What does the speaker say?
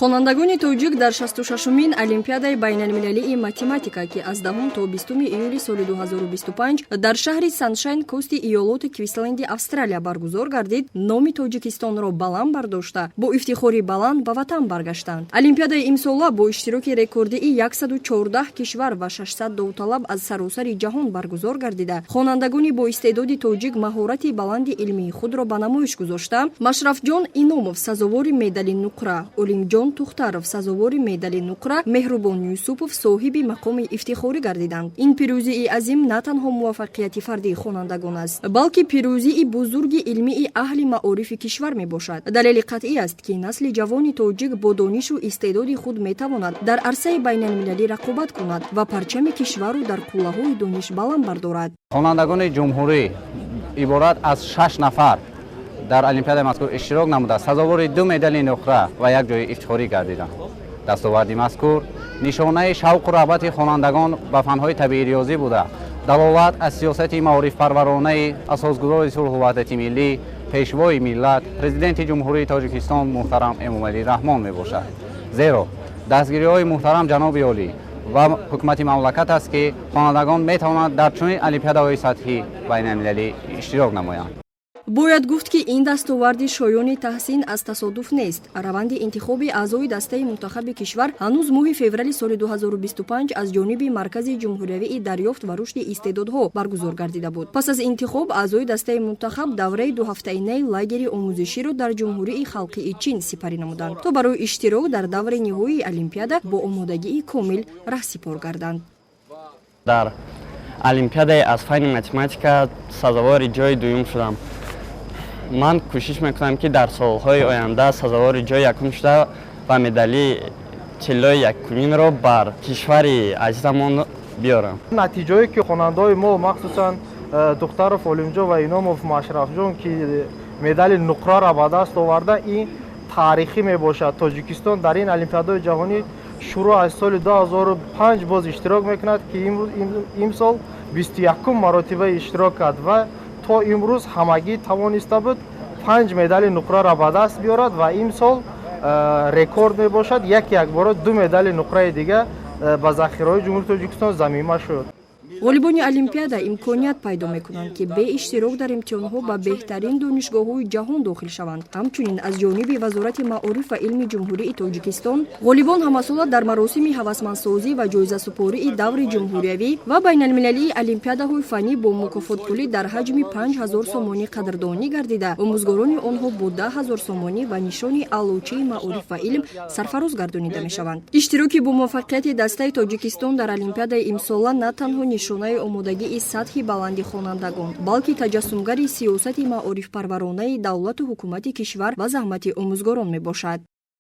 Хонандагони тоҷик дар 66-умин Олимпиадаи байналмилалии математика, ки аз 10 то 20 июли соли 2025 дар шаҳри Саншайн Кости иёлоти Квинсленди Австралия баргузор гардид, номи Тоҷикистонро баланд бардошта, бо ифтихори баланд ба ватан баргаштанд. Олимпиадаи имсола бо иштироки рекордии 114 кишвар ва 600 довталаб аз саросари ҷаҳон баргузор гардида, хонандагони боистеъдоди тоҷик маҳорати баланди илмии худро ба намоиш гузошта, Машрафҷон Иномов сазовори медали нуқра, Олимҷон Тухтаров сазовори медали нуқра, Меҳрубон Юсупов соҳиби мақоми ифтихорӣ гардиданд. Ин пирӯзии азим на танҳо муваффақияти фардии хонандагон аст, балки пирӯзии бузурги илмии аҳли маорифи кишвар мебошад. Далели қатъӣ аст, ки насли ҷавони тоҷик бо донишу истеъдоди худ метавонад дар арсаи байналмилалӣ рақобат кунад ва парчами кишварро дар қуллаҳои дониш баланд бардорад. Хонандагони ҷумҳурӣ иборат аз шаш нафар дар олимпиадаи мазкур иштирок намуда, сазовори ду медали нуқра ва як ҷои ифтихорӣ гардиданд. Дастоварди мазкур нишонаи шавқу рағбати хонандагон ба фанҳои табиӣ риёзӣ буда, далолат аз сиёсати маорифпарваронаи асосгузори сулҳу ваҳдати миллӣ, Пешвои миллат, Президенти Ҷумҳурии Тоҷикистон муҳтарам Эмомалӣ Раҳмон мебошад. Зеро дастгириҳои муҳтарам ҷаноби олӣ ва ҳукумати мамлакат аст, ки хонандагон метавонанд дар чунин олимпиадаҳои сатҳи байналмилалӣ иштирок намоянд. Бояд гуфт, ки ин дастоварди шоёни таҳсин аз тасодуф нест. Раванди интихоби аъзои дастаи мунтахаби кишвар ҳанӯз моҳи феврали соли 2025 аз ҷониби Маркази ҷумҳуриявии дарёфт ва рушди истеъдодҳо баргузор гардида буд. Пас аз интихоб аъзои дастаи мунтахаб давраи дуҳафтаинаи лагери омӯзиширо дар Ҷумҳурии Халқии Чин сипарӣ намуданд, то барои иштирок дар даври ниҳоии олимпиада бо омодагии комил раҳсипор гарданд. Дар олимпиадаи аз фанни математика сазовори ҷои дуюм шудам. Ман кӯшиш мекунам, ки дар солҳои оянда сазовори ҷои якум шуда ва медали тиллои якуминро бар кишвари азизамон биёрам. Натиҷаое ки хонандаҳои мо, махсусан Духтаров Олимҷон ва Иномов Машрафҷон, ки медали нуқраро ба даст оварда, ин таърихӣ мебошад. Тоҷикистон дар ин олимпиадаҳои ҷаҳонӣ шурӯъ аз соли 2005 боз иштирок мекунад, ки имсол 21-ум маротиба иштирок кард ва то имрӯз ҳамагӣ тавониста буд панҷ медали нуқраро ба даст биёрад ва имсол рекорд мебошад, як якбора ду медали нуқраи дига ба захираҳои Ҷумҳурии Тоҷикистон замима шуд. Ғолибони олимпиада имконият пайдо мекунанд, ки бе иштирок дар имтиҳонҳо ба беҳтарин донишгоҳҳои ҷаҳон дохил шаванд. Ҳамчунин аз ҷониби Вазорати маориф ва илми Ҷумҳурии Тоҷикистон ғолибон ҳамасола дар маросими ҳавасмандсозӣ ва ҷоизасупории даври ҷумҳуриявӣ ва байналмилалии олимпиадаҳои фаннӣ бо мукофотпулӣ дар ҳаҷми 5000 сомонӣ қадрдонӣ гардида, омӯзгорони онҳо бо 10 000 сомонӣ ва нишони Аълочии маориф ва илм сарфароз гардонида мешаванд. Иштироки бомуваффақияти дастаи Тоҷикистон дар олимпиадаи имсола на танҳо нишонаи омодагии сатҳи баланди хонандагон, балки таҷассумгари сиёсати маорифпарваронаи давлату ҳукумати кишвар ва заҳмати омӯзгорон мебошад.